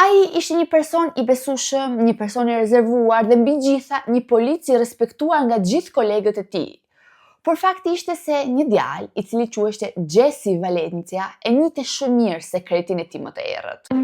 Ai ishte një person i besueshëm, një person i rezervuar dhe mbi gjitha një polic i respektuar nga gjithë kolegët e tij. Por fakti ishte se një djalë, i cili quheshte Jesse Valencia, e njihte shumë mirë sekretin e tij më të errët.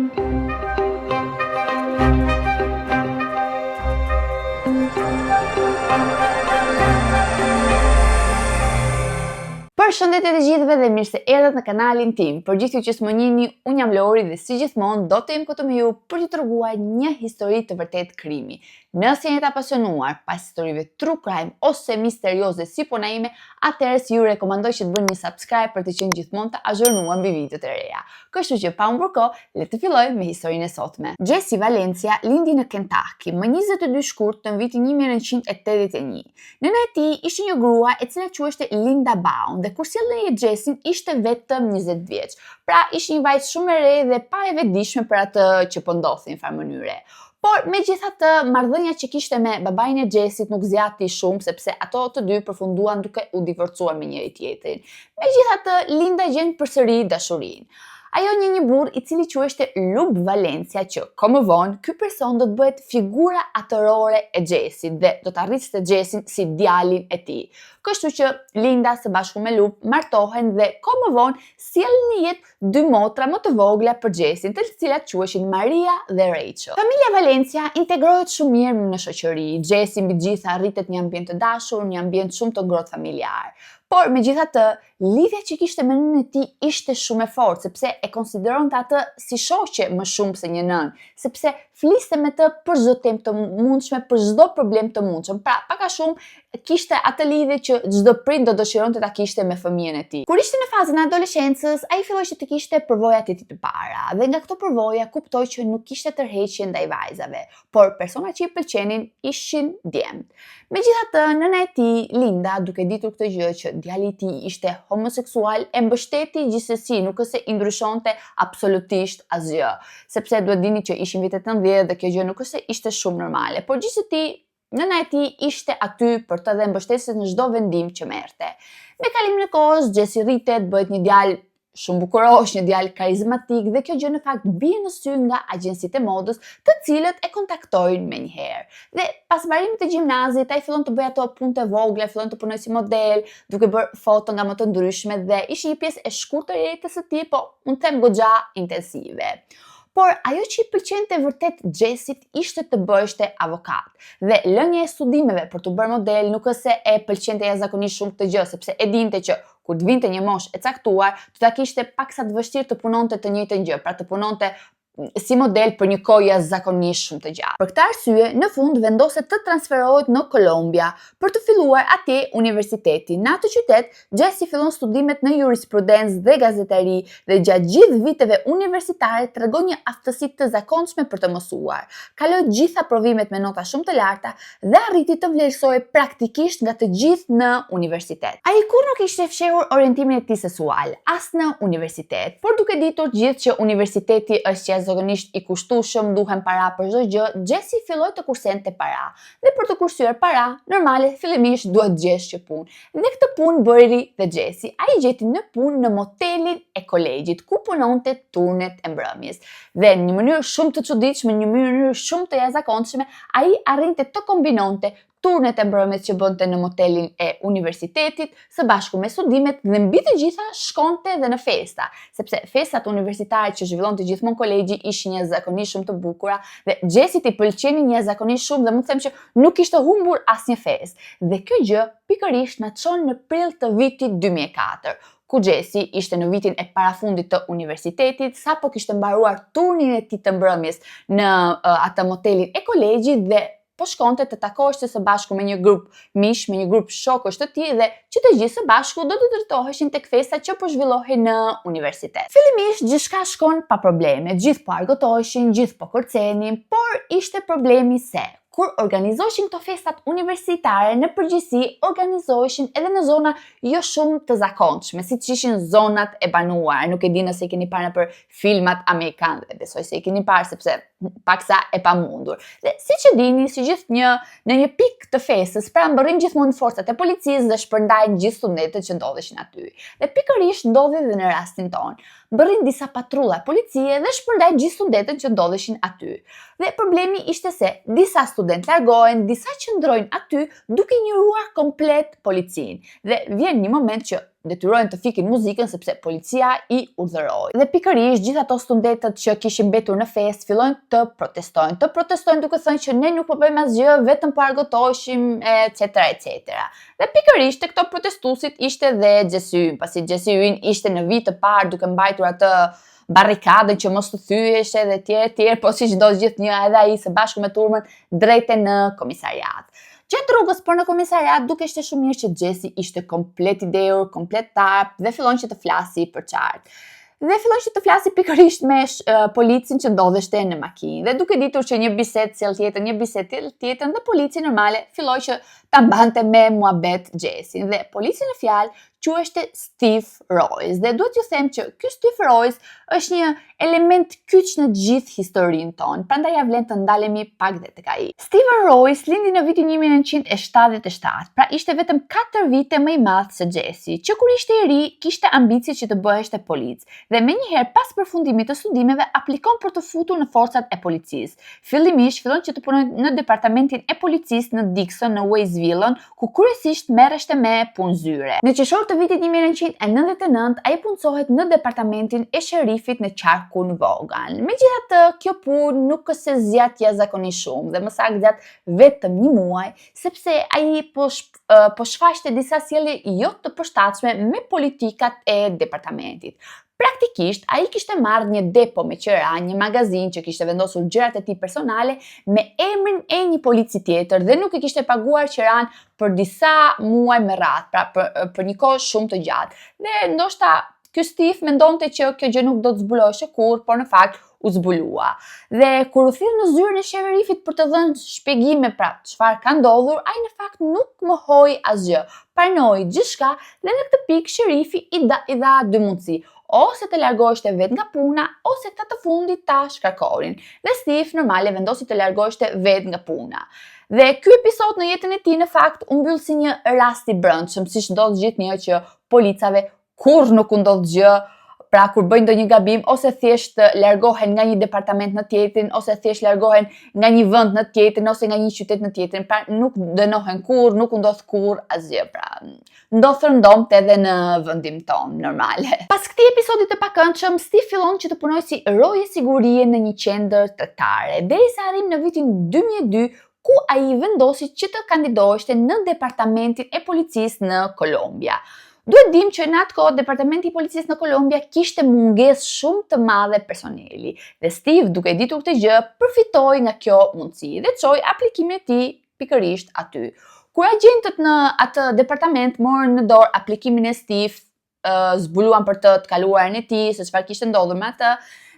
Përshëndetje të gjithëve dhe mirë se erdhët në kanalin tim. Për gjithë ju që s'më njihni, unë jam Lori dhe si gjithmonë do të jem këtu me ju për t'ju treguar një histori të vërtetë krimi. Nëse jeni të apasionuar pas historive true crime ose misterioze si puna ime, atëherë ju rekomandoj që të bëni një subscribe për të qenë gjithmonë të azhurnuar mbi videot e reja. Kështu që pa humbur kohë, le të fillojmë me historinë e sotme. Jesse Valencia lindi në Kentucky më 22 shkurt të vitit 1981. Nëna e tij ishte një grua e cila quheshte Linda Baum dhe kur sjell në jetë Jessin ishte vetëm 20 vjeç. Pra ishte një vajzë shumë e re dhe pa e vetëdijshme për atë që po ndodhte në farë mënyre. Por, megjithatë, marrëdhënia që kishte me babain e Jessit nuk zgjati shumë, sepse ato të dy përfunduan duke u divorcuar me njëri tjetrin. Megjithatë, Linda gjen përsëri dashurinë. Ajo njeh një burrë i cili quheshte Lub Valencia që, kohë më vonë, ky person do të bëhet figura atërore e Jessit dhe do ta rriste Jessin si djalin e tij. Kështu që Linda së bashku me Lub martohen dhe kohë më vonë sjellin në jetë dy motra më të vogla për Jessin, të cilat quheshin Maria dhe Rachel. Familja Valencia integrohet shumë mirë në shoqëri. Jesse mbi të gjitha rritet në një ambient të dashur, një ambient shumë të ngrohtë familjar. Por megjithatë, lidhja që kishte me nënën e tij ishte shumë e fortë, sepse e konsideronte atë si shoqe më shumë se një nënë, sepse fliste me të për çdo temë të mundshme, për çdo problem të mundshëm. Pra, pak a shumë kishte atë lidhje që çdo prind do dëshironte ta kishte me fëmijën e tij. Kur ishte në fazën e adoleshencës, ai filloi që të kishte përvojat e tij të para dhe nga këto përvoja kuptoi që nuk kishte tërheqje ndaj vajzave, por personat që i pëlqenin ishin djem. Megjithatë, nëna e tij, Linda, duke ditur këtë gjë që djali i tij ishte homoseksual, e mbështeti gjithsesi, nuk është se i ndryshonte absolutisht asgjë, sepse duhet dini që ishin vitet 90 dhe kjo gjë nuk është se ishte shumë normale, por gjithsesi Nëna e tij ishte aty për të dhe mbështeste në çdo vendim që merrte. Me kalimin e kohës, Jesse rritet, bëhet një djalë shumë bukurosh, një djalë karizmatik dhe kjo gjë në fakt bie në sy nga agjencitë e modës, të cilët e kontaktojnë menjëherë. Dhe pas mbarimit të gjimnazit, ai fillon të bëjë ato punë të vogla, fillon të punojë si model, duke bërë foto nga më të ndryshme dhe ishte një pjesë e shkurtër e jetës së tij, po mund të them goxha intensive. Por ajo që i pëlqente vërtet Jessit ishte të bëheshte avokat. Dhe lënia e studimeve për t'u bërë model nuk është se e pëlqente jashtëzakonisht shumë këtë gjë, sepse e dinte që kur të vinte një moshë e caktuar, do ta kishte paksa të vështirë të punonte të njëjtën gjë, pra të punonte si model për një kohë jashtëzakonisht shumë të gjatë. Për këtë arsye, në fund vendoset të transferohet në Kolumbia për të filluar atje universitetin. Në atë qytet, Jesse fillon studimet në jurisprudencë dhe gazetari dhe gjatë gjithë viteve universitare tregon një aftësi të zakonshme për të mësuar. Kaloi gjitha provimet me nota shumë të larta dhe arriti të vlerësohej praktikisht nga të gjithë në universitet. Ai kurrë nuk kishte fshehur orientimin e tij seksual, as në universitet, por duke ditur gjithë që universiteti është jashtëzakonisht i kushtueshëm, duhen para për çdo gjë, Jesse filloi të kursente para. Dhe për të kursyer para, normale, fillimisht duhet të gjesh një punë. Dhe këtë punë bëri dhe Jesse. Ai gjeti një punë në motelin e kolegjit, ku punonte turnet e mbrëmjes. Dhe në një mënyrë shumë të çuditshme, në një mënyrë shumë të jashtëzakonshme, ai arrinte të kombinonte turnet e mbrëmjes që bënte në motelin e universitetit, së bashku me studimet dhe mbi të gjitha shkonte dhe në festa, sepse festat universitare që zhvillonte gjithmonë kolegji ishin jashtëzakonisht shumë të bukura dhe Jessit i pëlqenin jashtëzakonisht shumë dhe mund të them që nuk kishte humbur asnjë festë. Dhe kjo gjë pikërisht na çon në prill të vitit 2004, ku Jesse ishte në vitin e parafundit të universitetit, sapo kishte mbaruar turnin e tij të mbrëmjes në uh, atë motelin e kolegjit dhe po shkonte të takoheshte së bashku me një grup miq, me një grup shokësh të tij dhe që të gjithë së bashku do të drejtoheshin tek festa që po zhvillohej në universitet. Fillimisht gjithçka shkon pa probleme, gjithë po argëtoheshin, gjithë po kërcenin, por ishte problemi se. Kur organizoheshin këto festat universitare, në përgjithësi organizoheshin edhe në zona jo shumë të zakonshme, siç ishin zonat e banuara. Nuk e di nëse i keni parë nëpër filmat amerikanë, dhe besoj se i keni parë sepse paksa e pamundur. Dhe siç e dini, si gjithnjë në një pikë të festës, pra mbërrin gjithmonë forcat e policisë dhe shpërndajnë gjithë studentët që ndodheshin aty. Dhe pikërisht ndodhi dhe në rastin tonë. Mbërrin disa patrulla policie dhe shpërndajnë gjithë studentët që ndodheshin aty. Dhe problemi ishte se disa studentë largohen, disa qëndrojnë aty duke injoruar komplet policinë. Dhe vjen një moment që detyrohen të fikin muzikën sepse policia i urdhëroi. Dhe pikërisht gjithë ato studentët që kishin mbetur në festë fillojnë të protestojnë, të protestojnë duke thënë që ne nuk po bëjmë asgjë, vetëm po argëtoheshim etc etc. Dhe pikërisht te këto protestuesit ishte dhe Jesse ynë, pasi Jesse ynë ishte në vijë të parë duke mbajtur atë barrikadën që mos të thyheshe dhe tjerë tjerë, po siç ndodh gjithnjë edhe ai së bashku me turmën drejt e në komisariat. Gjatë rrugës për në komisariat dukeshte shumë mirë që Jesse ishte komplet i dehur, komplet tapë dhe fillon që të flasi përçart. Dhe fillon që të flasi pikërisht me uh, policin që ndodheshte në makinë. Dhe duke ditur që një bisedë sjell tjetrën, një bisedë tjetrën dhe polici normale filloi që ta mbante me muhabet Jessin. Dhe polici në fjalë quheshte Steve Royce. Dhe duhet t'ju them që ky Steve Royce është një element kyç në gjithë historinë tonë, prandaj ia vlen të ndalemi pak dhe tek ai. Steven Royce lindi në vitin 1977, pra ishte vetëm 4 vite më i madh se Jesse, që kur ishte i ri kishte ambicie që të bëheshte polic dhe menjëherë pas përfundimit të studimeve aplikon për t'u futur në forcat e policisë. Fillimisht fillon që të punojë në departamentin e policisë në Dixon në Louisville, ku kryesisht merreshte me punë zyre. Në qershor të vitit 1999, ai punësohet në departamentin e sherifit në qarkun Vogan. Megjithatë, kjo punë nuk është se zgjat jashtëzakonisht shumë dhe më saktë zgjat vetëm një muaj, sepse ai po po shfaqte disa sjellje jo të përshtatshme me politikat e departamentit. Praktikisht, ai kishte marrë një depo me qera, një magazinë që kishte vendosur gjërat e tij personale me emrin e një polici tjetër dhe nuk e kishte paguar qeranë për disa muaj me radhë, pra për, për një kohë shumë të gjatë. Dhe ndoshta ky Steve mendonte që kjo gjë nuk do të zbuloheshe kurrë, por në fakt u zbulua. Dhe kur u thirr në zyrën e sherifit për të dhënë shpjegime pra çfarë ka ndodhur, ai në fakt nuk mohoi asgjë, pranoi gjithçka dhe në këtë pikë sherifi i da, i dha dy mundësi, ose të largoheshte vetë nga puna, ose këta të fundit ta shkarkonin. Dhe Steve normale vendosi të largoheshte vetë nga puna. Dhe ky episod në jetën e tij në fakt u mbyll si një rast i brendshëm, siç ndodh gjithnjë që policave kurrë nuk u ndodh gjë, pra kur bëjnë ndonjë gabim ose thjesht largohen nga një departament në tjetrin ose thjesht largohen nga një vend në tjetrin ose nga një qytet në tjetrin, pra nuk dënohen kurrë, nuk u ndodh kurrë asgjë, pra ndodh rëndomtë edhe në vendin tonë normale. Pas këtij episodi të pakëndshëm, Steve fillon që të punojë si roje sigurie në një qendër tregtare, derisa arrijmë në vitin 2002 ku ai vendosi që të kandidoheshte në departamentin e policisë në Kolumbia. Duhet dimë që në atë kohë departamenti i policisë në Kolumbia kishte mungesë shumë të madhe personeli dhe Steve duke ditur këtë gjë përfitoi nga kjo mundësi dhe çoi aplikimin e tij pikërisht aty. Kur agjentët në atë departament morën në dorë aplikimin e Steve, zbuluan për të të kaluarën e tij, se çfarë kishte ndodhur me atë.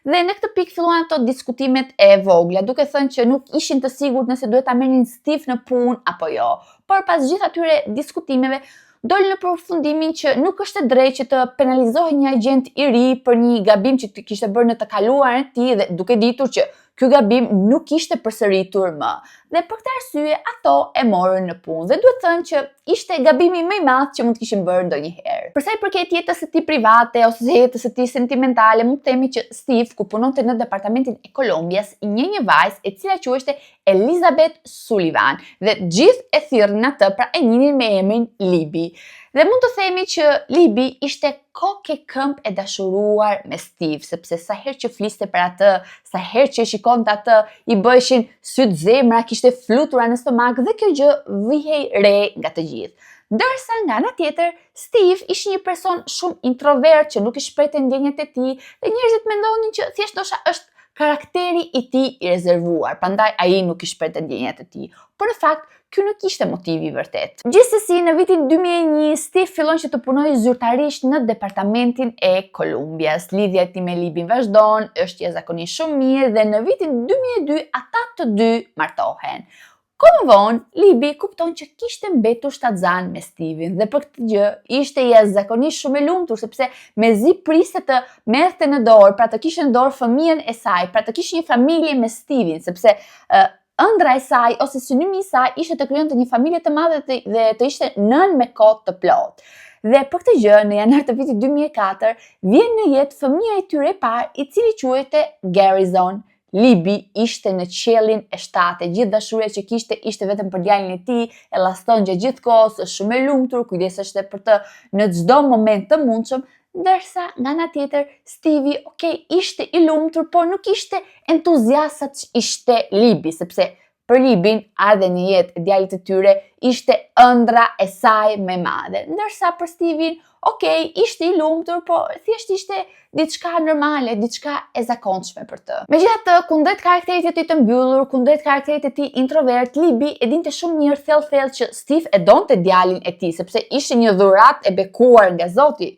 Dhe në këtë pikë filluan ato diskutimet e vogla, duke thënë që nuk ishin të sigurt nëse duhet ta merrnin Steve në punë apo jo. Por pas gjithë atyre diskutimeve, dolën në përfundimin që nuk është e drejtë që të penalizohej një agjent i ri për një gabim që kishte bërë në të kaluarën e tij dhe duke ditur që Ky gabim nuk ishte përsëritur më. Dhe për këtë arsye ato e morën në punë dhe duhet thënë që ishte gabimi më i madh që mund të kishin bërë ndonjëherë. Për sa i përket jetës së tij private ose jetës së tij sentimentale, mund të themi që Steve, kur punonte në departamentin e Kolumbias, njeh një vajzë e cila quheshte Elizabeth Sullivan dhe gjithë e thirrnin atë, pra e njihnin me emrin Libi. Dhe mund të themi që Libi ishte kokë e këmbë e dashuruar me Steve, sepse sa herë që fliste për atë, sa herë që e shikonte atë, i bëheshin sytë zemra, kishte flutura në stomak dhe kjo gjë vihej re nga të gjithë. Ndërsa nga ana tjetër, Steve ishte një person shumë introvert që nuk i shprehte ndjenjat e tij dhe njerëzit mendonin që thjesht ndoshta është karakteri i tij i rezervuar, prandaj ai nuk i shprehte ndjenjat e tij. Por në fakt, ky nuk ishte motivi i vërtetë. Gjithsesi, në vitin 2001, Steve fillon që të punojë zyrtarisht në departamentin e Kolumbias. Lidhja e tij me Libin vazhdon, është jashtëzakonisht shumë mirë dhe në vitin 2002 ata të dy martohen. Kohë më vonë, Libi kupton që kishte mbetur shtatzan me Steven dhe për këtë gjë ishte jashtëzakonisht shumë e lumtur sepse mezi priste të merrte në dorë, pra të kishte në dorë fëmijën e saj, pra të kishte një familje me Steven, sepse uh, ëndrra e saj ose synimi i saj ishte të krijonte një familje të madhe të, dhe të ishte nënë me kohë të plotë. Dhe për këtë gjë, në janar të vitit 2004, vjen në jetë fëmija i tyre i parë, i cili quhej Garrison. Libi ishte në qiellin e shtatë, gjithë dashuria që kishte ishte vetëm për djalin e tij, e llaston gjatë gjithë kohës, është shumë e lumtur, kujdeseshte për të në çdo moment të mundshëm, ndërsa nga ana tjetër Stevie, ok, ishte i lumtur, por nuk ishte entuziast sa ishte Libi, sepse për Libin ardhja në jetë e djalit të tyre ishte ëndrra e saj më e madhe. Ndërsa për Steven, ok, ishte i lumtur, po thjesht ishte diçka normale, diçka e zakonshme për të. Megjithatë, kundrejt karakterit të tij të mbyllur, kundrejt karakterit të tij introvert, Libi e dinte shumë mirë thellë thellë që Steve e donte djalin e tij, sepse ishte një dhuratë e bekuar nga Zoti.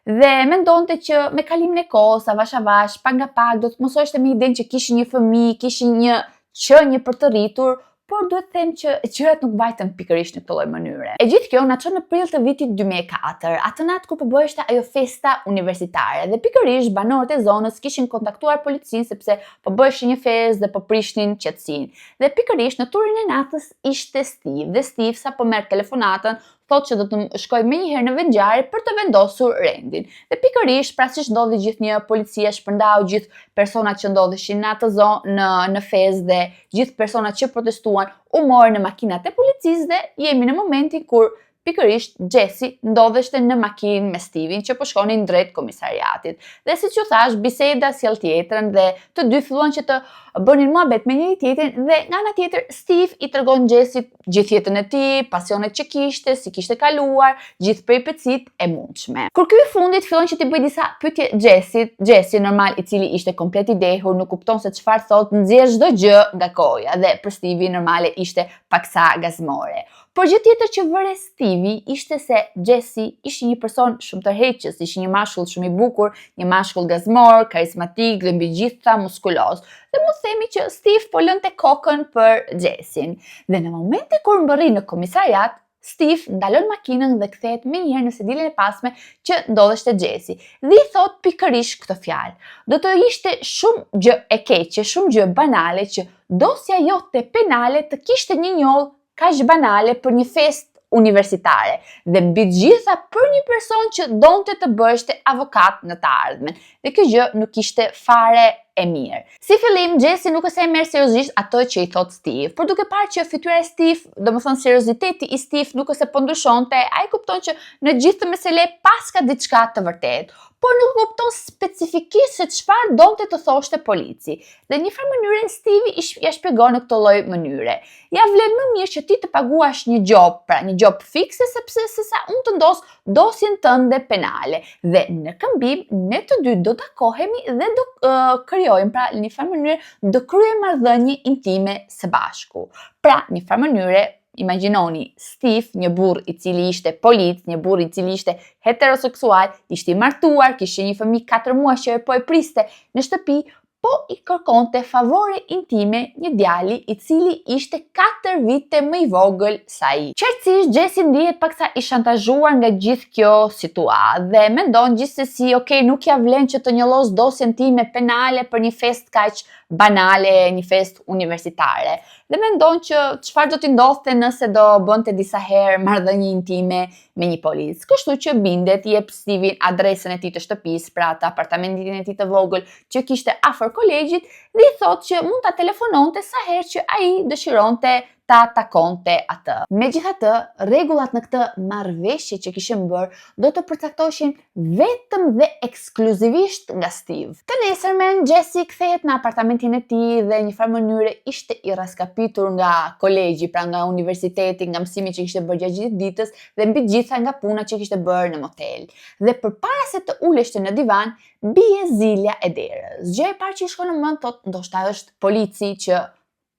Dhe mendonte që me kalimin e kohës, avash avash, pak nga pak, do të mësoheshte me idenë që kishin një fëmijë, kishin një qenie për të rritur, por duhet të them që gjërat nuk vajtën pikërisht në këtë lloj mënyre. E gjithë kjo na çon në prill të vitit 2004, atë natë kur po bëheshte ajo festa universitare dhe pikërisht banorët e zonës kishin kontaktuar policinë sepse po bëheshte një festë dhe po prishnin qetësinë. Dhe pikërisht në turin e natës ishte Steve dhe Steve sapo merr telefonatën thotë që do të shkojë menjëherë në vendngjarje për të vendosur rendin. Dhe pikërisht, pra siç ndodhi gjithnjë, policia shpërndau gjithë personat që ndodheshin në atë zonë në në festë dhe gjithë personat që protestuan u morën në makinat e policisë dhe jemi në momentin kur pikërisht Jesse ndodheshte në makinë me Steven që po shkonin drejt komisariatit. Dhe siç ju thash, biseda sjell tjetrën dhe të dy filluan që të bënin muhabet me njëri tjetrin dhe nga ana tjetër Steve i tregon Jesse gjithë jetën e tij, pasionet që kishte, si kishte kaluar, gjithë peripecitë e mundshme. Kur ky i fundit fillon që t'i bëjë disa pyetje Jessit, Jesse normal i cili ishte komplet i dehur, nuk kupton se çfarë thotë, nxjerr çdo gjë nga goja dhe për Stevie normale ishte paksa gazmore. Por gjë tjetër që vëre Stevie ishte se Jesse ishte një person shumë tërheqës, ishte një mashkull shumë i bukur, një mashkull gazmor, karizmatik dhe mbi gjitha muskuloz. Dhe mund të themi që Steve po lënte kokën për Jessin. Dhe në momentin kur mbërrin në komisariat, Steve ndalon makinën dhe kthehet menjëherë në sediljen e pasme që ndodheshte Jesse dhe i thot pikërisht këto fjalë. Do të ishte shumë gjë e keqe, shumë gjë banale që dosja jote penale të kishte një njollë kaq banale për një festë universitare dhe mbi të gjitha për një person që donte të bëheshte avokat në të ardhmen. Dhe kjo gjë nuk ishte fare e mirë. Si fillim, Jesse nuk është se e merr seriozisht atë që i thot Steve, por duke parë që fytyra e Steve, domethënë serioziteti i Steve nuk është se po ndryshonte, ai kupton që në gjithë këtë mesele paska diçka të vërtetë, por nuk kupton specifikisht se çfarë donte të thoshte polici. Dhe një farë mënyre Steve i ia shpjegon në këtë lloj mënyre. Ja vlen më mirë që ti të paguash një gjobë, pra një gjobë fikse sepse se sa unë të ndos dosjen tënde penale. Dhe në këmbim ne të dy do takohemi dhe do uh, krijojmë pra në një farë mënyre do kryejmë marrëdhënie intime së bashku. Pra, një farë mënyre imagjinoni Steve, një burrë i cili ishte polic, një burrë i cili ishte heteroseksual, ishte i martuar, kishte një fëmijë 4 muaj që po e priste në shtëpi, po i kërkonte favore intime një djali i cili ishte 4 vite më i vogël se ai. Qartësisht Jesse ndihet paksa i shantazhuar nga gjithë kjo situatë dhe mendon gjithsesi, ok, nuk ja vlen që të njollos dosjen time penale për një festë kaq banale, një festë universitare. Dhe mendon që çfarë do t'i ndodhte nëse do bënte disa herë marrëdhënie intime me një polic. Kështu që bindet, i jep Steven adresën e tij të shtëpisë, pra të apartamentin e tij të vogël që kishte afër kolegjit dhe i thotë që mund ta telefononte sa herë që ai dëshironte ta takonte atë. Megjithatë, rregullat në këtë marrëveshje që kishin bërë do të përcaktoheshin vetëm dhe ekskluzivisht nga Steve. Të nesërmen, Jesse kthehet në apartamentin e tij dhe një farë mënyre ishte i rraskapitur nga kolegji, pra nga universiteti, nga mësimi që kishte bërë gjatë gjithë ditës dhe mbi të gjitha nga puna që kishte bërë në motel. Dhe përpara se të uleshte në divan, bie zilja e derës. Gjëja e parë që i shkon në mend thotë, ndoshta është polici që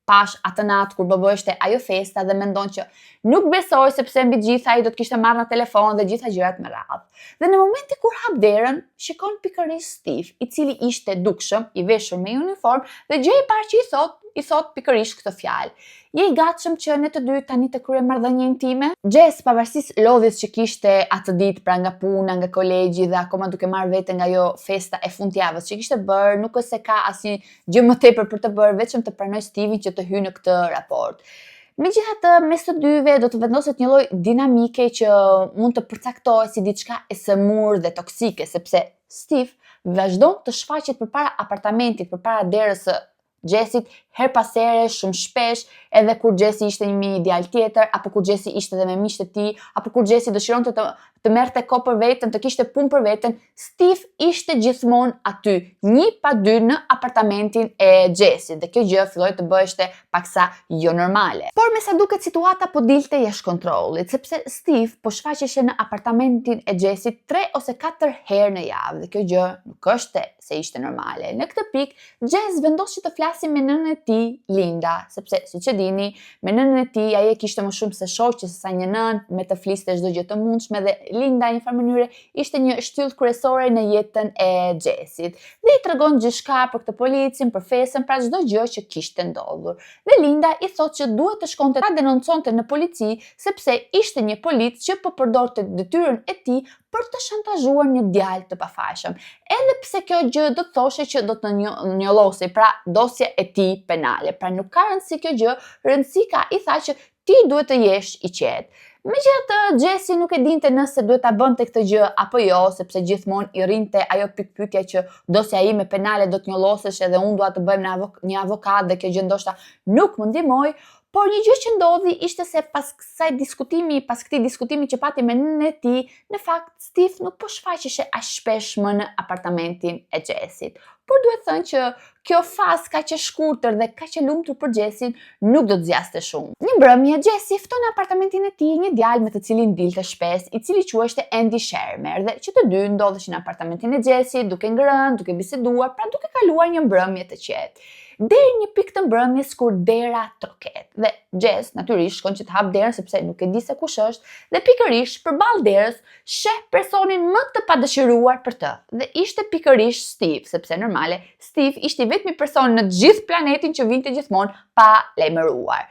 pashë atë natë kur po bëheshte ajo festa dhe mendon që nuk besoj sepse mbi të gjitha ai do të kishte marrë në telefon dhe gjitha gjërat me radhë. Dhe në momentin kur hap derën, shikon pikërisht Steve, i cili ishte dukshëm i veshur me uniformë dhe gjëja e parë që i thotë i thotë pikërisht këtë fjalë. Je i gatshëm që ne të dy tani të kryejmë marrëdhënie intime? Jess, pavarësisht lodhjes që kishte atë ditë, pra nga puna, nga kolegji dhe akoma duke marrë vete nga ajo festa e fundjavës që kishte bërë, nuk është se ka asnjë gjë më tepër për të bërë, vetëm të pranojë Steven që të hyjë në këtë raport. Megjithatë, mes të dyve do të vendoset një lloj dinamike që mund të përcaktohet si diçka e sëmurë dhe toksike, sepse Steve vazhdon të shfaqet përpara apartamentit, përpara derës së Jessit herë pas here, shumë shpesh, edhe kur Jesse ishte me një djalë tjetër, apo kur Jesse ishte edhe me miqtë e tij, apo kur Jesse dëshironte të të merrte kohë për veten, të kishte punë për veten, Steve ishte gjithmonë aty, një pa dy në apartamentin e Jessit dhe kjo gjë filloi të bëheshte paksa jo normale. Por me sa duket situata po dilte jashtë kontrollit, sepse Steve po shfaqeshe në apartamentin e Jessit 3 ose 4 herë në javë dhe kjo gjë nuk është se ishte normale. Në këtë pikë, Jess vendos që të flasi me nënën e tij, Linda, sepse siç e dini, me nënën e tij ai e kishte më shumë se shoqe se sa një nënë, me të fliste çdo gjë të mundshme dhe Linda në një farë mënyre ishte një shtyllë kryesore në jetën e Jessit. Dhe i tregon gjithçka për këtë policin, për festën, pra çdo gjë që kishte ndodhur. Dhe Linda i thotë që duhet të shkonte ta denonconte në polici sepse ishte një polic që po përdorte detyrën e tij për të shantazhuar një djalë të pafajshëm. Edhe pse kjo gjë do të thoshe që do të njollosej, pra dosja e tij penale. Pra nuk ka rëndësi kjo gjë, rëndësi ka i tha që ti duhet të jesh i qetë. Megjithatë, Jesse nuk e dinte nëse duhet ta bënte këtë gjë apo jo, sepse gjithmonë i rrinte ajo pikëpyetja që dosja ime penale do të njollosesh edhe unë dua të bëhem një avokat dhe kjo gjë ndoshta nuk më ndihmoi, Por një gjë që ndodhi ishte se pas kësaj diskutimi, pas këtij diskutimi që pati me nënën e tij, në fakt Steve nuk po shfaqeshe aq shpesh më në apartamentin e Jessit. Por duhet thënë që kjo fazë kaq e shkurtër dhe kaq e lumtur për Jessin nuk do të zgjaste shumë. Një mbrëmje, Jesse fton në apartamentin e tij një djalë me të cilin dilte shpesh, i cili quheshte Andy Shermer dhe që të dy ndodheshin në apartamentin e Jessit, duke ngrënë, duke biseduar, pra duke kaluar një mbrëmje të qetë. Deri një pikë të mbrëmjes kur dera troket dhe Jess natyrisht shkon që të hap derën sepse nuk e di se kush është dhe pikërisht përballë derës sheh personin më të padëshiruar për të dhe ishte pikërisht Steve, sepse normale Steve ishte i vetmi person në gjithë planetin që vinte gjithmonë pa lajmëruar.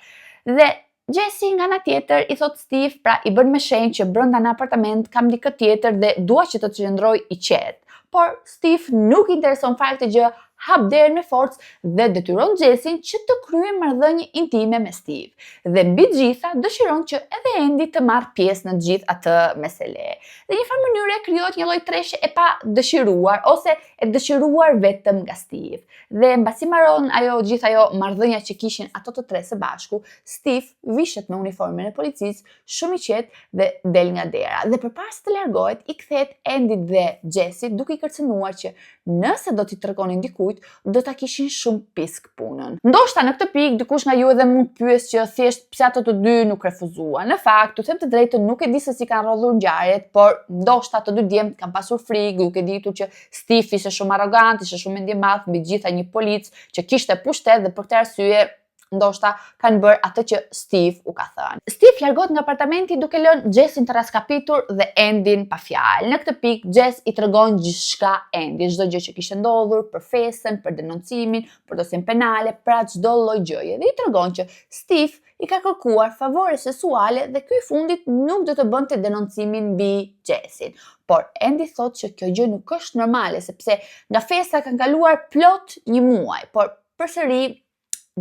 Dhe Jesse nga ana tjetër i thot Steve, pra i bën me shenjë që brenda në apartament kam dikë tjetër dhe dua që të qëndroj i qetë. Por Steve nuk i intereson fare këtë gjë, hap derën me forcë dhe detyron Jessin që të kryejë marrëdhënie intime me Steve. Dhe mbi të gjitha dëshiron që edhe Andy të marrë pjesë në gjithë atë mesele. Dhe një farë mënyre krijohet një lloj treshe e pa dëshiruar ose e dëshiruar vetëm nga Steve. Dhe mbasi mbaron ajo gjithë ajo marrëdhënia që kishin ato të tre së bashku, Steve vishet me uniformën e policisë, shumë i qetë dhe del nga dera. Dhe përpara se të largohet, i kthehet Andy dhe Jessit duke i kërcënuar që nëse do t'i tregonin dikujt, do ta kishin shumë pisk punën. Ndoshta në këtë pikë dikush nga ju edhe mund të pyesë që thjesht pse ato të dy nuk refuzuan. Në fakt, t'ju them të drejtën, nuk e di se si kanë rrodhur ngjarjet, por ndoshta të dy djemtë kanë pasur frikë, duke ditur që Steve ishte shumë arrogant, ishte shumë mendjemadh, mbi të gjitha një polic që kishte pushtet dhe për këtë arsye ndoshta kanë bërë atë që Steve u ka thënë. Steve largohet nga apartamenti duke lënë Jessin të rraskapitur dhe Andin pa fjalë. Në këtë pikë Jess i tregon gjithçka Andy, çdo gjë që kishte ndodhur për festën, për denoncimin, për dosjen penale, pra çdo lloj gjëje. Dhe i tregon që Steve i ka kërkuar favore seksuale dhe ky i fundit nuk do të bënte denoncimin mbi Jessin. Por Andy thotë që kjo gjë nuk është normale sepse nga festa kanë kaluar plot një muaj, por përsëri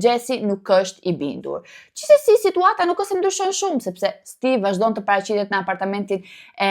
Jesse nuk është i bindur. Gjithsesi situata nuk është se ndryshon shumë sepse Steve vazhdon të paraqitet në apartamentin e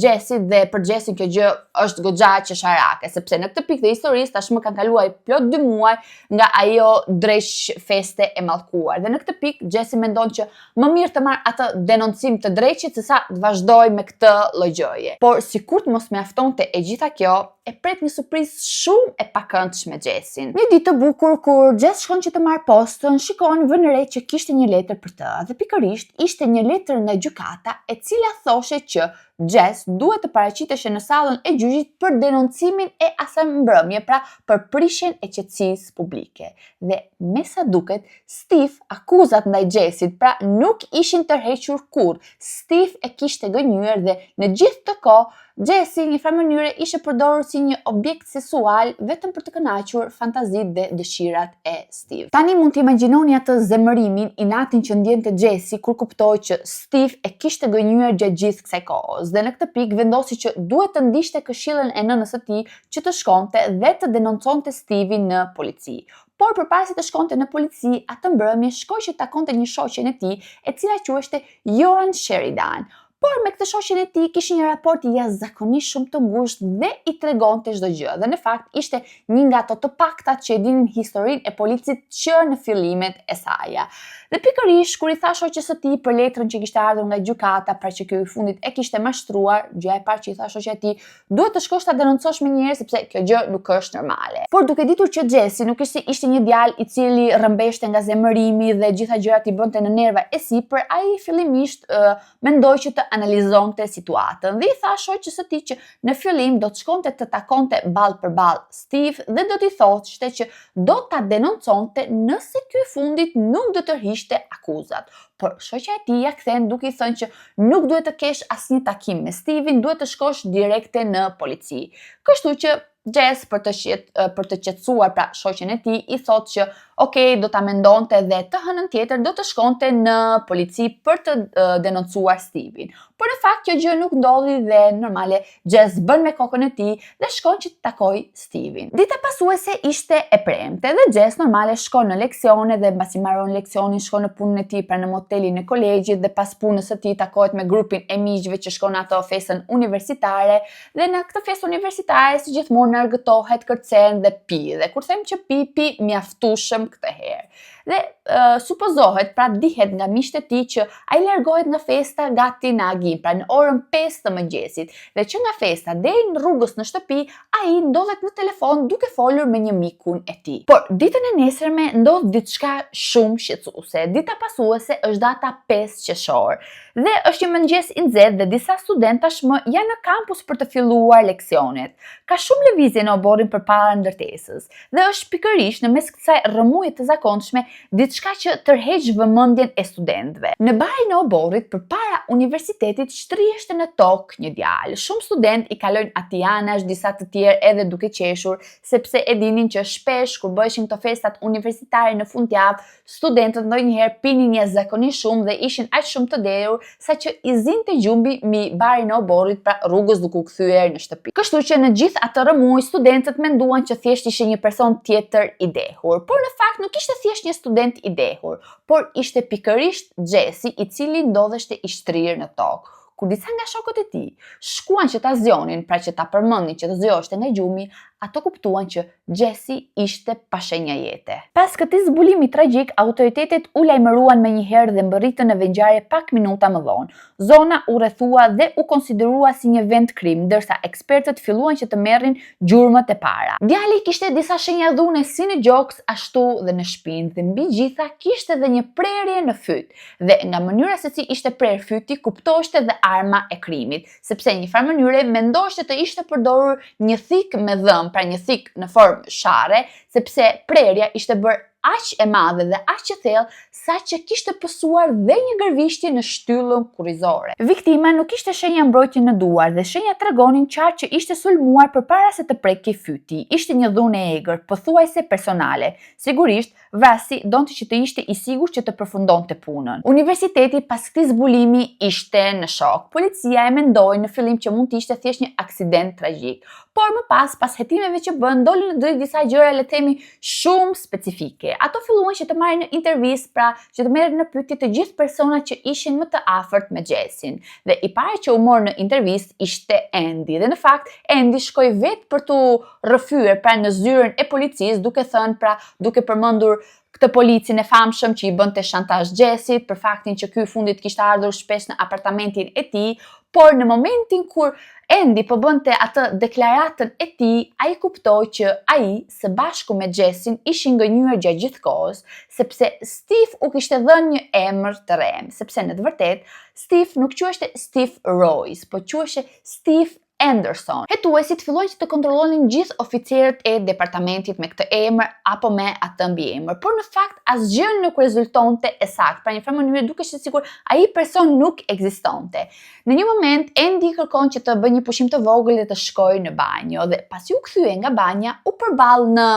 Jessit dhe për Jessin kjo gjë është goxha qesharake, sepse në këtë pikë të historisë tashmë kanë kaluar plot 2 muaj nga ajo dreq feste e mallkuar. Dhe në këtë pikë Jesse mendon që më mirë të marr atë denoncim të dreqit se sa të vazhdoj me këtë lloj gjëje. Por sikur të mos mjaftonte e gjitha kjo, e pret një surprizë shumë e pakëndshme Jessin. Një ditë të bukur kur Jess shkon që të marrë postën, shikon vën re që kishte një letër për të dhe pikërisht ishte një letër nga gjykata e cila thoshe që Jess duhet të paraqiteshe në sallën e gjyqit për denoncimin e asaj mbrëmje, pra për prishjen e qetësisë publike. Dhe me sa duket, Steve akuzat ndaj Jessit pra nuk ishin tërhequr kurrë. Steve e kishte gënjyer dhe në gjithë këtë kohë Jesse në një farë mënyre ishte përdorur si një objekt seksual vetëm për të kënaqur fantazitë dhe dëshirat e Steve. Tani mund të imagjinoni atë zemërimin, inatin që ndjente Jesse kur kuptoi që Steve e kishte gënjyer gjatë gjithë kësaj kohës dhe në këtë pikë vendosi që duhet të ndiqte këshillën e nënës së tij që të shkonte dhe të denonconte Steve-in në polici. Por përpara se të shkonte në polici, atë mbrëmje shkoi që të takonte një shoqen e tij, e cila quheshte Joan Sheridan. Por me këtë shoqen e tij kishin një raport jashtëzakonisht shumë të ngushtë dhe i tregonte çdo gjë. Dhe në fakt ishte një nga ato të paktat që e dinin historinë e policit që në fillimet e saja. Dhe pikërisht kur i tha shoqes së tij për letrën që kishte ardhur nga gjykata, pra që ky i fundit e kishte mashtruar, gjëja e parë që i tha shoqja e tij, duhet të shkosh ta denoncosh menjëherë sepse kjo gjë nuk është normale. Por duke ditur që Jesse nuk ishte ishte një djalë i cili rrëmbeshte nga zemërimi dhe gjitha gjërat i bënte në nerva e sipër, ai fillimisht uh, mendoi që të analizonte situatën dhe i tha shoqes së tij që në fillim do të shkonte të takonte ballë për ballë Steve dhe do t'i thoshte që do ta denonconte nëse ky i fundit nuk do të tërhiqte akuzat. Por shoqja e tij ia kthen duke i thënë që nuk duhet të kesh asnjë takim me Steven, duhet të shkosh direkte në polici. Kështu që Jess për të qet, për të qetësuar pra shoqen e tij i thotë që ok, do ta mendonte dhe të hënën tjetër do të shkonte në polici për të uh, denoncuar Steven. Por në fakt kjo gjë nuk ndodhi dhe normale Jess bën me kokën e tij dhe shkon që të takojë Steven. Dita pasuese ishte e premte dhe Jess normale shkon në leksione dhe mbasi mbaron leksionin shkon në punën e tij pra në motelin e kolegjit dhe pas punës së tij takohet me grupin e miqve që shkon në ato festën universitare Dhe në këtë festë universitare si gjithmonë argëtohet, kërcen dhe pi. Dhe kur them që pi, pi mjaftueshëm këtë herë. Dhe uh, supozohet, pra dihet nga miqtë e tij që ai largohet nga festa gati në agim, pra në orën 5 të mëngjesit. Dhe që nga festa deri në rrugës në shtëpi, ai ndodhet në telefon duke folur me një mikun e tij. Por ditën e nesërme ndodh diçka shumë shqetësuese. Dita pasuese është data 5 qershor. Dhe është një mëngjes i nxehtë dhe disa studentë tashmë janë në kampus për të filluar leksionet. Ka shumë lëvizje në oborrin përpara ndërtesës dhe është pikërisht në mes kësaj rrëmuje të zakonshme diçka që tërheq vëmendjen e studentëve. Në barin e oborrit përpara universitetit shtriheshte në tokë një djalë. Shumë studentë i kalojnë atij anash, disa të tjerë edhe duke qeshur, sepse e dinin që shpesh kur bëheshin këto festat universitare në fundjavë, Studentët ndonjëherë pinin jashtëzakonisht shumë dhe ishin aq shumë të dehur saqë i zinte gjumi mbi barin e oborrit pra rrugës duke u kthyer në shtëpi. Kështu që në gjithë atë rrëmujë studentët menduan që thjesht ishte një person tjetër i dehur. Por në fakt nuk ishte thjesht një student i dehur, por ishte pikërisht Jesse i cili ndodheshte i shtrirë në tokë. Kur disa nga shokët e tij shkuan që ta zgjonin, pra që ta përmendnin që të zgjoheshte nga gjumi, ato kuptuan që Jesse ishte pa shenja jete. Pas këtij zbulimi tragjik, autoritetet u lajmëruan menjëherë dhe mbërritën në vendngjarje pak minuta më vonë. Zona u rrethua dhe u konsiderua si një vend krim, ndërsa ekspertët filluan që të merrnin gjurmët e para. Djali kishte disa shenja dhune si në gjoks ashtu dhe në shpinë dhe mbi gjitha kishte dhe një prerje në fyt. Dhe nga mënyra se si ishte prerë fyti kuptoheshte dhe arma e krimit. sepse në një farë mënyre mendoheshte të ishte përdorur një thikë me dhëmbë, pra një thikë në formë sharre, sepse prerja ishte bërë aq e madhe dhe aq e thellë saqë kishte pësuar dhe një gërvishtje në shtyllën kurrizore. Viktima nuk kishte shenja mbrojtje në duar dhe shenjat tregonin qartë që ishte sulmuar përpara se të prekej fyti. Ishte një dhunë e egër, pothuajse personale. Sigurisht, Vrasësi donte që të ishte i sigurt që të përfundonte punën. Universiteti pas këtij zbulimi ishte në shok. Policia e mendoi në fillim që mund të ishte thjesht një aksident tragjik. Por më pas, pas hetimeve që bënë, dolën në dritë disa gjëra le të themi shumë specifike. Ato filluan që të marrin në intervistë, pra që të merren në pyetje të gjithë personat që ishin më të afërt me Jessin. Dhe i pari që u mor në intervistë ishte Andy. Dhe në fakt, Andy shkoi vetë për t'u rrëfyer pra në zyrën e policisë duke thënë pra duke përmendur këtë policin e famshëm që i bënte shantazh Jessit për faktin që ky i fundit kishte ardhur shpesh në apartamentin e tij, Por në momentin kur Andy po bënte atë deklaratën e tij, ai kuptoi që ai së bashku me Jessin ishin gënjyer gjatë gjithë kohës, sepse Steve u kishte dhënë një emër të rremë, sepse në të vërtetë Steve nuk quheshte Steve Royce, po quheshte Steve Anderson. Hetuesit fillojnë që të kontrollonin gjithë oficerët e departamentit me këtë emër apo me atë mbiemër, por në fakt asgjë nuk rezultonte e saktë. Pra një farë mënyre dukej sikur ai person nuk ekzistonte. Në një moment Andy kërkon që të bëjë një pushim të vogël dhe të shkojë në banjo dhe pasi u kthye nga banja, u përball në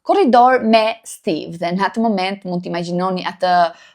korridor me Steve dhe në atë moment mund të imagjinoni atë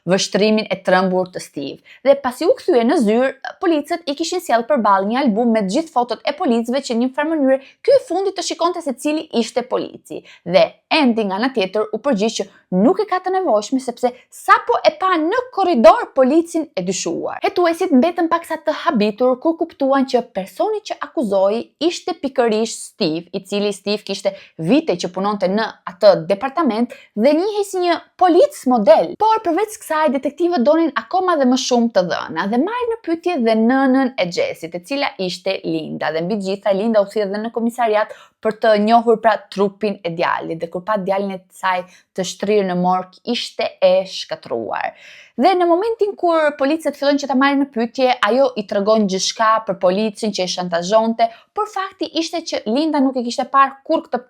vështrimin e trembur të Steve. Dhe pasi u kthye në zyrë, policët i kishin sjellë përballë një album me të gjithë fotot e policëve që në një farë mënyre ky i fundit të shikonte se cili ishte polici. Dhe Andy nga ana tjetër u përgjigj që nuk e ka të nevojshme sepse sapo e pa në korridor policin e dyshuar. Hetuesit mbetën paksa të habitur kur kuptuan që personi që akuzoi ishte pikërisht Steve, i cili Steve kishte vite që punonte në atë departament dhe njihej si një polic model. Por përveç kësaj, detektivët donin akoma dhe më shumë të dhëna dhe marrin në pyetje dhe nënën e Jessit, e cila ishte Linda dhe mbi të gjitha Linda u thirr dhe në komisariat për të njohur pra trupin e djalit dhe kur pa djalin e saj të shtrirë në morg ishte e shkatërruar. Dhe në momentin kur policët fillojnë që ta marrin në pyetje, ajo i tregon gjithçka për policin që e shantazhonte, por fakti ishte që Linda nuk e kishte parë kurrë këtë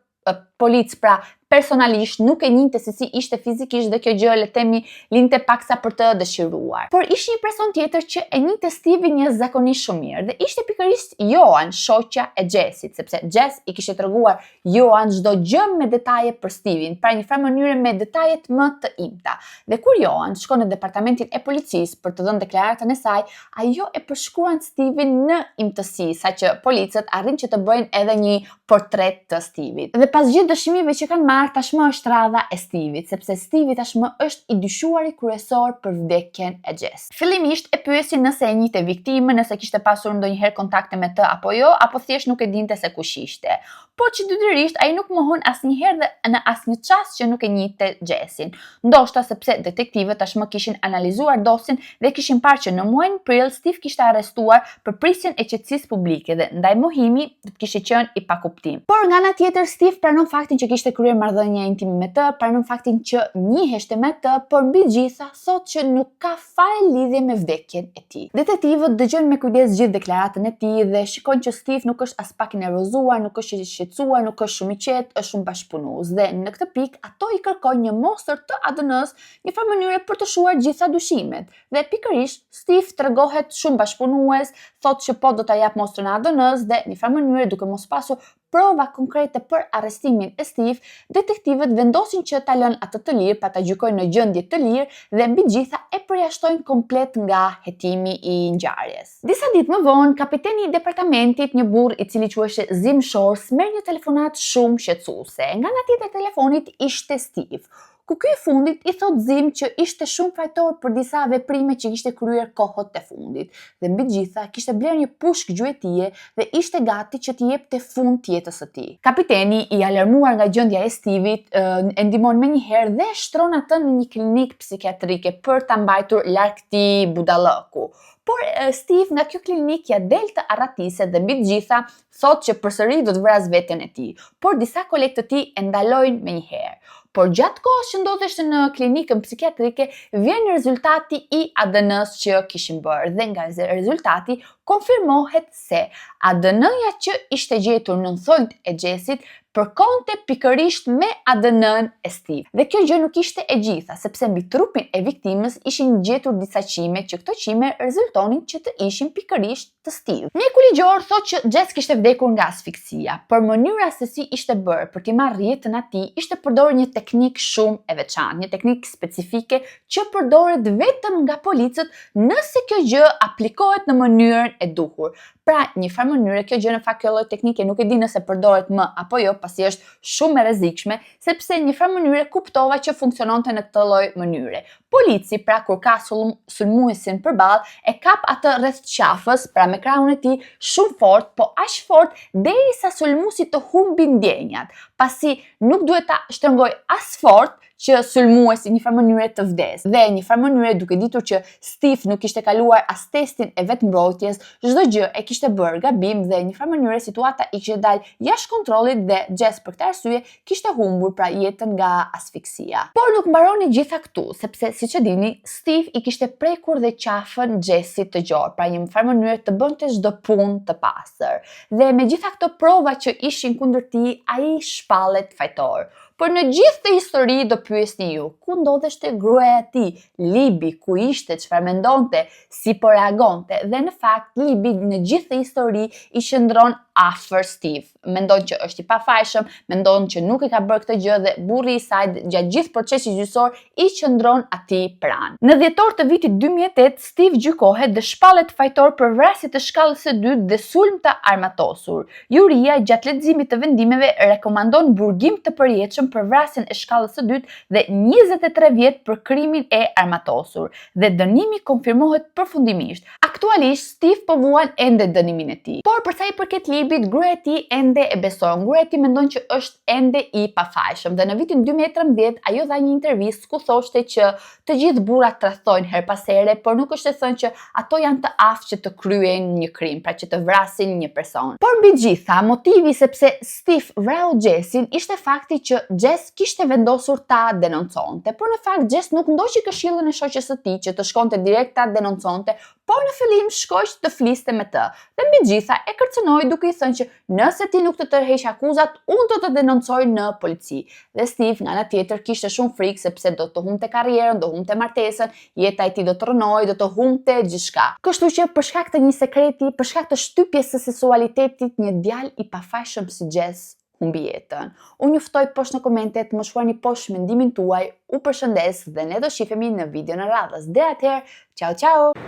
polic, pra personalisht nuk e njihte se si ishte fizikisht dhe kjo gjë le të themi linte paksa për të dëshiruar. Por ishte një person tjetër që e njihte Steven jashtëzakonisht shumë mirë dhe ishte pikërisht Joan, shoqja e Jessit, sepse Jess i kishte treguar Joan çdo gjë me detaje për Steven, pra një farë mënyre me detajet më të imta. Dhe kur Joan shkon në departamentin e policisë për të dhënë deklaratën e saj, ajo e përshkruan Steven në imtësi, saqë policët arrin që të bëjnë edhe një portret të Stevit. Dhe pas gjithë dëshmive që kanë marrë, tashmë është radha e Stevit, sepse Stevi tashmë është i dyshuari kryesor për vdekjen e Jess. Fillimisht e pyesin nëse e njihte viktimën, nëse kishte pasur ndonjëherë kontakte me të apo jo, apo thjesht nuk e dinte se kush ishte. Por çuditërisht ai nuk mohon asnjëherë dhe në asnjë çast që nuk e njihte Jessin. Ndoshta sepse detektivët tashmë kishin analizuar dosjen dhe kishin parë që në muajin prill Steve kishte arrestuar për prishjen e qetësisë publike dhe ndaj mohimi do të kishte qenë i pakuptim. Por nga ana tjetër Steve pranon faktin që kishte kryer marrëdhënie intime me të, pranon faktin që njiheshte me të, por mbi të gjitha thotë që nuk ka fare lidhje me vdekjen e tij. Detektivët dëgjojnë me kujdes gjithë deklaratën e tij dhe shikojnë që Steve nuk është aspak i nervozuar, nuk është i shqetësuar, nuk është shumë i qetë, është shumë bashkëpunues dhe në këtë pikë ato i kërkojnë një mostër të ADN-së një farë mënyre për të shuar gjitha dyshimet. Dhe pikërisht Steve tregohet shumë bashkëpunues, thotë që po do ta jap mostrën e ADN-së dhe një farë mënyre duke mos pasur prova konkrete për arrestimin e Steve, detektivët vendosin që ta lënë atë të lirë, pra ta gjykojnë në gjendje të lirë dhe mbi të gjitha e përjashtojnë komplet nga hetimi i ngjarjes. Disa ditë më vonë, kapiteni i departamentit, një burrë i cili quhej Zim Shores, merr një telefonatë shumë shqetësuese. Nga ana tjetër e telefonit ishte Steve, ku ky i fundit i thotë Zim që ishte shumë fajtor për disa veprime që kishte kryer kohët e fundit dhe mbi të gjitha kishte blerë një pushkë gjuetie dhe ishte gati që t'i jepte fund jetës së tij. Kapiteni, i alarmuar nga gjendja e Stevit, e ndihmon menjëherë dhe e shtron atë në një klinikë psikiatrike për ta mbajtur larg këtij budallëku. Por Steve nga kjo klinikë ia del të arratiset dhe mbi të gjitha thotë që përsëri do të vrasë veten e tij, por disa kolegë të tij e ndalojnë menjëherë. Por gjatë kohës që ndodheshte në klinikën psikiatrike, vjen rezultati i ADN-së që kishin bërë dhe nga rezultati konfirmohet se ADN-ja që ishte gjetur nën thonjtë e Jessit përkonte pikërisht me ADN-në e Steve. Dhe kjo gjë nuk ishte e gjitha, sepse mbi trupin e viktimës ishin gjetur disa qime që këto qime rezultonin që të ishin pikërisht të Steve. Mjeku ligjor thotë që Jess kishte vdekur nga asfiksia, por mënyra se si ishte bërë për t'i marrë jetën atij ishte përdorur një teknikë shumë e veçantë, një teknikë specifike që përdoret vetëm nga policët nëse kjo gjë aplikohet në mënyrën e duhur. Pra, një farë mënyre kjo gjë në fakt kjo lloj teknike nuk e di nëse përdoret më apo jo, pasi është shumë e rrezikshme, sepse një farë mënyre kuptova që funksiononte në këtë lloj mënyre. Polici, pra kur ka sulmuesin përballë, e kap atë rreth qafës, pra me krahun e tij, shumë fort, po aq fort derisa sulmuesi të humbi ndjenjat, pasi nuk duhet ta shtrëngojë as fort që sulmuesi një farë mënyre të vdesë. Dhe një farë mënyre duke ditur që Steve nuk kishte kaluar as testin e vetëmbrojtjes, çdo gjë e kishte bërë gabim dhe një farë mënyre situata i kishte dalë jashtë kontrollit dhe Jess për këtë arsye kishte humbur pra jetën nga asfiksia. Por nuk mbaron e gjitha këtu, sepse siç e dini, Steve i kishte prekur dhe qafën Jessit të gjorë, pra një farë mënyre të bënte çdo punë të pastër. Dhe me gjitha këto prova që ishin kundër tij, ai shpallet fajtor. Por në gjithë këtë histori do pyesni ju, ku ndodheshte gruaja e tij, Libi, ku ishte, çfarë mendonte, si po reagonte, dhe në fakt Libi në gjithë këtë histori i qëndron afër Steve. Mendon që është i pafajshëm, mendon që nuk e ka bërë këtë gjë dhe burri i saj gjatë gjithë procesit gjyqësor i qëndron atij pranë. Në dhjetor të vitit 2008, Steve gjykohet dhe shpallet fajtor për vrasje të shkallës së dytë dhe sulm të armatosur. Juria gjatë leximit të vendimeve rekomandon burgim të përjetshëm për vrasjen e shkallës së dytë dhe 23 vjet për krimin e armatosur dhe dënimi konfirmohet përfundimisht. Aktualisht Steve po vuan ende dënimin e tij. Por për sa i përket Libit, gruaja e tij ende e beson. Gruaja e tij mendon që është ende i pafajshëm dhe në vitin 2013 ajo dha një intervistë ku thoshte që të gjithë burrat tradhtojnë herë pas here, por nuk është e thënë që ato janë të aftë që të kryejnë një krim, pra që të vrasin një person. Por mbi gjitha, motivi sepse Steve vrau Jessin ishte fakti që Jess kishte vendosur ta denonconte, por në fakt Jess nuk ndoqi këshillën e shoqes së tij që të shkonte direkt ta denonconte, por në fillim shkoi të fliste me të. Dhe mbi gjitha e kërcënoi duke i thënë që nëse ti nuk të tërheq akuzat, unë do të denoncoj në polici. Dhe Steve nga ana tjetër kishte shumë frikë sepse do të humbte karrierën, do humbte martesën, jeta e tij do të rrënohej, do të humbte gjithçka. Kështu që për shkak të një sekreti, për shkak të shtypjes së seksualitetit, një djalë i pafajshëm si Jess humbi jetën. Unë ju ftoj poshtë në komente të më shkruani poshtë mendimin tuaj, u përshëndes dhe ne do shifemi në videon e radhës. Deri atëherë, ciao ciao!